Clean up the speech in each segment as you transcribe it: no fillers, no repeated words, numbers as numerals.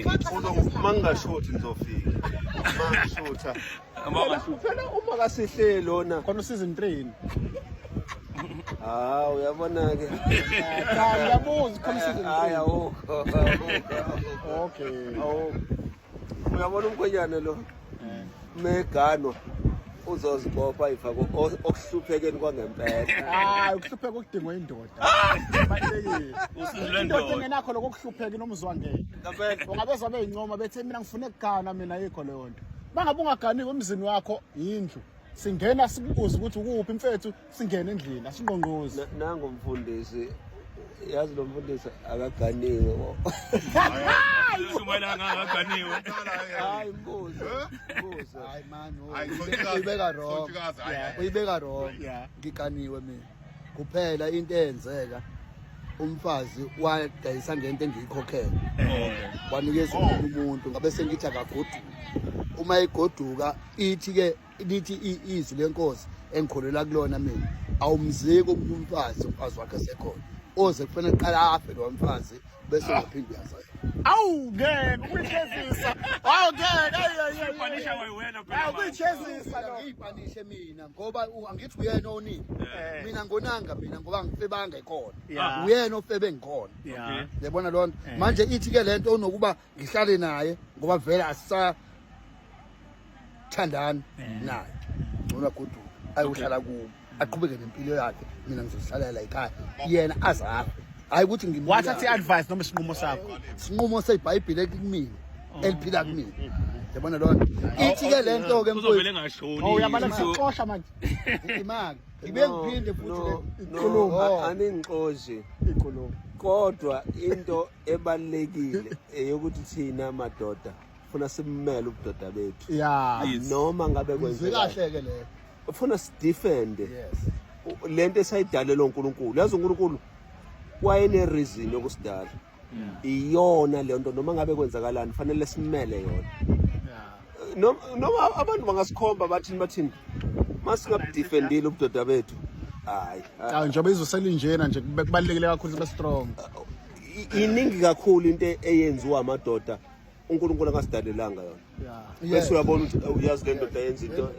Uma ngingashuthi ngizofika. Uma ngishutha. Phela uma kasihle lona. Khona season 3. Ah, uyabona ke. Cha, ngiyabuza khona season 3. Hayi awukho. Awukho. Okay. Awukho. Uyabona umkhwenyane lo? Meganwa uzozibopha ayifake okuhluphekeni kwangempela. Hayi, ukuhlupheka okudingwa indoda. Kubalulekile. Usizi Indoda lwendoda. engenakho lokho kuhlupheka inomzwangedwa. Ngempela. Ungabezwa beyincoma bethi mina ngifuna ukugana mina yikho leyo nto. Bangabe ungaganiwe emzini wakho yindlu. Singena sikubuze ukuthi ukuphi mfethu singene endlini asingqongqozi. Nangu umfundisi yazi lo mfundisi akaganiwe. Ushumayela ngakaganiwe. Hayi mbuzo. Mbuzo. Hayi man, Hayi, uyibeka wrong. Sontshikazi, hayi, hayi. Uyibeka wrong. Yeah. Ngiganiwe mina. Kuphela into eyenzeka umfazi wadayisa ngento engiyikhokhela. Wanikeza omunye umuntu ngabe sengithi akagoduka. Uma egoduka ithi ke lithi izwi lenkosi engikholelwa kulona mina awumziki omunye umfazi umfazi wakhe sekhona oze kufanele kuqala afe lo mfazi bese uyaphinde uyazala. Awu ngeke ukuyijezisa. Awu ngeke ayi ayi ayi. Panisha wena phela. Awu kuyijezisa lo. Ngiyipanishe mina ngoba angithi uyena onini. Mina ngonanga mina ngoba ngifebanga ekhona. Yeah. Uyena ofebe ngikhona. Yeah. Yabona loo nto. Manje ithi ke lento onokuba ngihlale naye ngoba vele asisa thandani naye. Ngcono agoduke ayohlala kubo. Aqhubeke nempilo yakhe mina ngizozihlalela ekhaya. Yena azafe. Hayi ukuthi ngimnika. Wathatha i-advice noma isinqumo sakho. Isinqumo seBhayibheli kumina eliphila kumina. Yabona loo nto. Ithi ke lento ke Uzovele mfowethu ngashoni. Oh uyabala sixosha manje. imali. Ngibe ngiphinde futhi le No, aningixoshi. Inkulumo. Kodwa into ebalekile eyokuthi thina madoda funa simmele ubudoda bethu. Yeah. Noma ngabe Ngizwe kwenzeka. kahle ke leyo. Funa sidefend. Yes. Lento esayidalelwa uNkulunkulu. Yazi uNkulunkulu wayene reason yokusidala. Iyona le nto noma ngabe kwenzakalani fanele simele yona. Yeah. Noma abantu bangasikhomba bathini bathini masingabudefendile ubudoda bethu. Hayi. Cha njengoba izwe selinjena nje kubalulekile kakhulu sibe strong. Iningi kakhulu into eyenziwa amadoda uNkulunkulu angasidalelanga yona. Yeah. Bese uyabona ukuthi uyazi le ndoda yenza into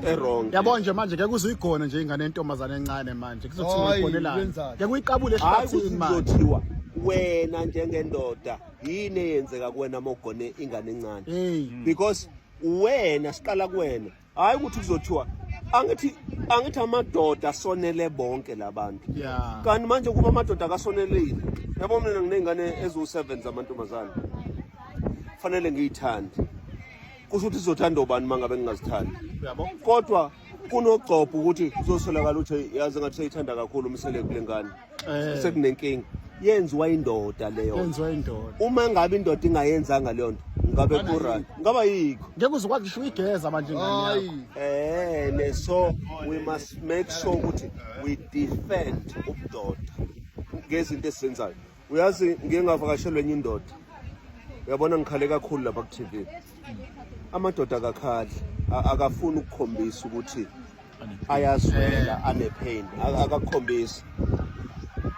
e-wrong. Yabo nje manje ngeke uze uyigone nje ingane yentombazane encane manje kuzothiwa Hayi, uyigonelani. wenzani? Ngeke uyiqabule Hayi ukuthi esihlathini manje. kuzothiwa wena njengendoda yini eyenzeka kuwena uma ugone ingane encane. Hey. Because wena siqala kuwena. Hayi ukuthi kuzothiwa angithi amadoda asonele bonke labantu. Yeah. Kanti manje kuba amadoda akasonelile. Yabo mina nginey'ngane eziwu-7 zamantombazane. Fanele ngiyithande. Kusho ukuthi sizothanda obani uma ngabe ngingazithandi. Uyabo? Kodwa kunogcobho ukuthi kuzosolakala ukuthi yazi ngathi seyithanda kakhulu umsele kule ngane. Sekunenkinga. Yenziwa indoda leyo. Yenziwa indoda. Uma ngabe indoda ingayenzanga leyo nto, ngabe ku-right. Ngaba yikho. Ngeke uze ukwazi ngisho uyigeza manje ingane Hayi. yakho. Ne so we must make sure ukuthi we defend ubudoda ngezinto esizenzayo. Uyazi ngike ngavakashelwa enye indoda. Uyabona ngikhale kakhulu lapha ku TV. Amadoda akakhali, akafuni ukukhombisa ukuthi ayazwela ane pain, akakukhombisi.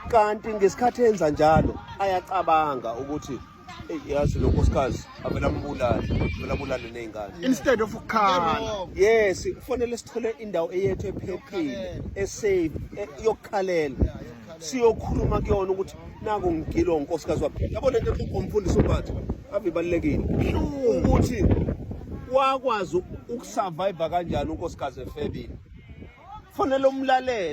Kanti ngesikhathi enza njalo ayacabanga ukuthi hey yazi lo nkosikazi avela ambulale, avela abulale nezingane. Instead of ukukhala. Yes, kufanele sithole indawo eyethu ephephile, esafe, yokukhalela. Siyokhuluma kuyona ukuthi naku ngigilwa unkosikazi wami. Yabo lento ehlupha umfundisi uMbatha, ave ibalulekile. Ukuthi wakwazi ukusurvive kanjani unkosikazi efebile. Kufanele umlalele.